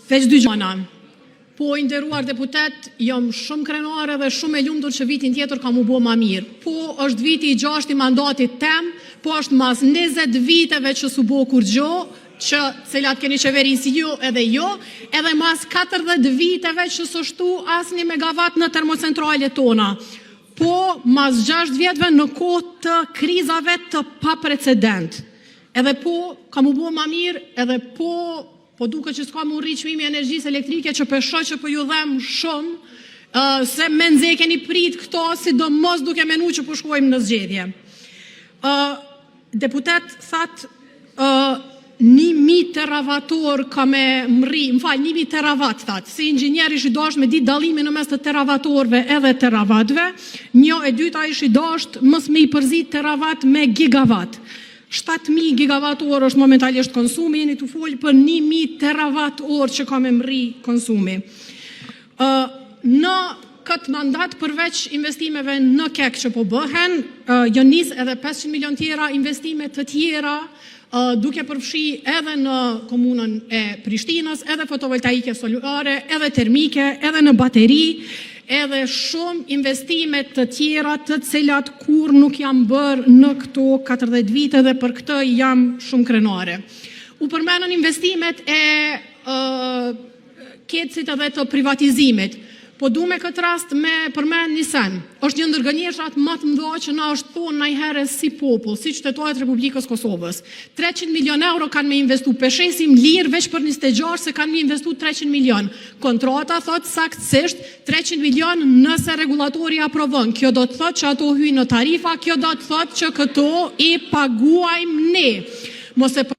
Veç dy gjëra. Po, i nderuar deputet, jam shumë krenare dhe shumë e lumtur që vitin tjetër do të bëhet më mirë. Po, është viti i gjashtë i mandatit tim, po është mbas 20 vjetëve që s'u bë kurrgjë, që të cilat keni qeverisur ju edhe ju, edhe mbas 40 vjetëve që s'është shtuar asnjë megavat në termocentralet tona. Po, pas gjashtë vjetëve në kohë të krizave të paprecedentë. Edhe po, ka për t'u bërë më mirë, edhe po, po duket që s'ka me u rritë çmimi i energjisë elektrike që po e shoh që po ju dhemb shumë, se mezi e keni pritur këtë, sidomos duke menduar që po shkojmë në zgjedhje. Deputet, thatë 1000 teravat-orë ka me mbërri, më fal, 1000 teravat thatë. Si inxhinier ishte dashur të dini dallimin në mes të teravat-orëve edhe teravatëve, një. E dyta, ishte dashur të mos i përziejmë teravat me gigavat. 7000 gigavat orë është momentalisht konsumi, jeni duke folur për 1000 teravat orë që ka të mbërrijë konsumi. Në këtë mandat, përveç investimeve në KEK që po bëhen, janë nisur edhe 500 milionë tjera investime të tjera, duke përfshirë edhe në Komunën e Prishtinës, edhe fotovoltaike solare, edhe termike, edhe në bateri, edhe shumë investime të tjera, të cilat kurrë nuk janë bërë në këto 40 vjet dhe për këtë jam shumë krenare. U përmendën investimet e KEDS-it edhe të privatizimit. Po dua me këtë rast të përmend një send. Është një ndër gënjeshtrat më të mëdha që na është thënë ndonjëherë si popull, si qytetarë të Republikës së Kosovës. 300 milionë euro kanë për të investuar. Po e shesim lirë veç për 26 se kanë për të investuar 300 milionë. Kontrata thotë saktësisht 300 milionë nëse rregullatori aprovon. Kjo do të thotë që ato hyjnë në tarifa, kjo do të thotë që këto i paguajmë ne. Mos e...